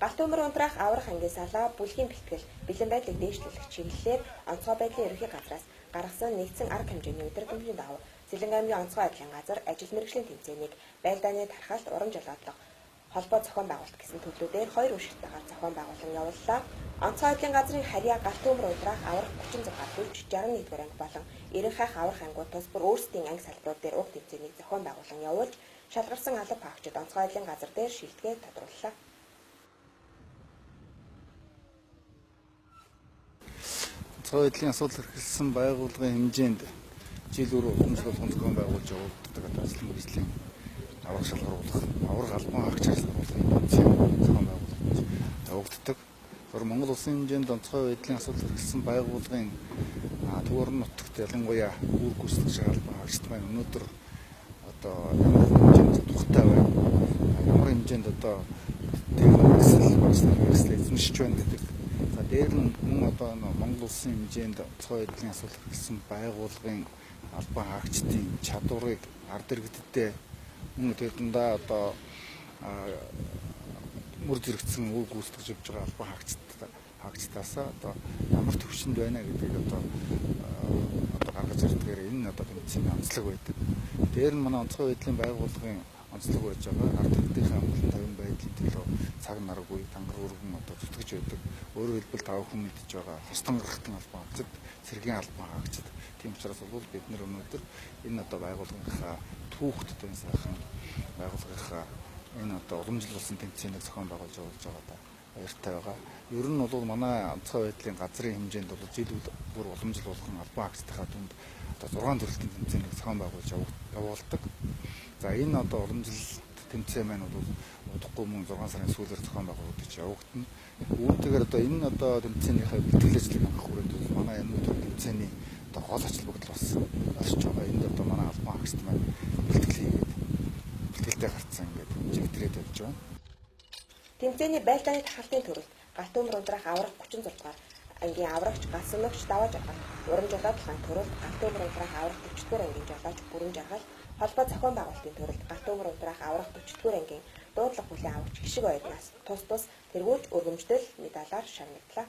Галт төмөр унтраах аврах ангийн салаа бүлгийн бэлтгэл, бэлэн байдлыг дээшлүүлэх чиглэлээр онцгой байдлын ерөнхий газраас гаргасан нэгдсэн арга хэмжээний удирдамжийн дагуу Сэлэнгэ аймгийн онцгой байдлын газар ажил мэргэжлийн тэмцээнийг байлдааны тархалт, уран жолоодлого, холбоо зохион байгуулалт гэсэн төрлүүдээр хоёр үшигтэйгээр зохион байгуулан явууллаа. Онцгой байдлын газрын харьяа галт төмөр унтраах аврах 36 түлж 61-р анги болон Эренхайх аврах ангиуд тус бүр өөрсдийн анги салбарууд дээр уг тэмцээнийг зохион байгуулан явуулж шалгарсан алба хаагчид онцгой байдлын газар дээр шилтгээ тодрууллаа. Онцгой байдлын асуудал эрхэлсэн байгууллагын хэмжээнд жил бүр уламжлал болгон зохион байгуулж явуулдаг одоо ажил мэргэжлийн аврах шалгаруулах, аврах албан хаагч шалгаруулахын тэмцээн зохион байгуулж явагддаг. Монгол улсын хэмжээнд онцгой байдлын асуудал эрхэлсэн байгууллагын төв орон нутагт ялангуяа үүрэг гүйцэтгэж байгаа албан хаагчид маань өнөөдөр одоо ямар хэмжээнд тухтай байна, ямар хэмжээнд одоо тэгсэл багцлах хэрэгсэл эзэмшиж байна гэдэг. За дээр нь мөн одоо Монгол улсын хэмжээнд онцгой байдлын асуудал эрхэлсэн байгууллагын албан хаагчдын чадварыг ард иргэдтэй мөн тэр дундаа одоо мөр зэрэгцсэн үүрэг гүйцэтгэж явж байгаа албан хаагчдаас одоо ямар төвшөнд байна гэдгийг одоо гаргаж ирдгээр энэ одоо тэмцээний онцлог байдаг. Дээр нь манай онцгой байдлын байгууллагын онцлог байж байгаа ард иргэдийн амгалан тайван байдлын төлөө цаг наргүй тангар өргөн одоо зүтгэж байдаг. Өөрөөр хэлбэл та бүхэн мэдж байгаа хостон гаргахтан албан хаагчид, цэргийн албан хаагчид. Тийм учраас бол бид нэр өнөөдөр энэ одоо байгууллагынхаа түүхт одоо энэ сайхан байгууллагынхаа энэ одоо уламжлал болсон тэмцээнийг зохион байгуулж явуулж байгаа баяртай байгаа. Ер нь бол манай онцгой байдлын газрын хэмжээнд бол жил бүр уламжлал болгон албан хаагчдынхаа дүнд одоо 6 төрөлтийн тэмцээнийг зохион байгуулж явуулдаг. За энэ одоо уламжлалт тэмцээн маань бол удахгүй мөн 6 сарын сүүлээр зохион байгуулагдаж явагдана. Үүнтэйгээр одоо энэ одоо тэмцээнийхээ бэлтгэл ажлыг хангах хүрээнд бол манай энэ тэмцээний одоо гол ач холбогдол бас орж байгаа. Энд одоо манай албан хаагчид маань бэлтгэл хийгээд бэлтгэлтэй гарцсан ингээд хэмжигдрээд явж байгаа. Тэмцээний байлдааны тархалтын төрөлд галт төмөр унтраах аврах 36 дугаар ангийн аврагч Галсан ногч Даваа жаргал, уран жолоодлогын төрөлд галт төмөр унтраах аврах 40 дугаар ангийн жолооч Бүрэн жаргал, холбоо зохион байгуулалтын төрөлд галт төмөр унтраах аврах 40 дугаар ангийн дуудлага бүлийн аврагч Хишиг оюутнаас тус тус тэргүүлж өргөмжлөл медалаар шагнаглаа.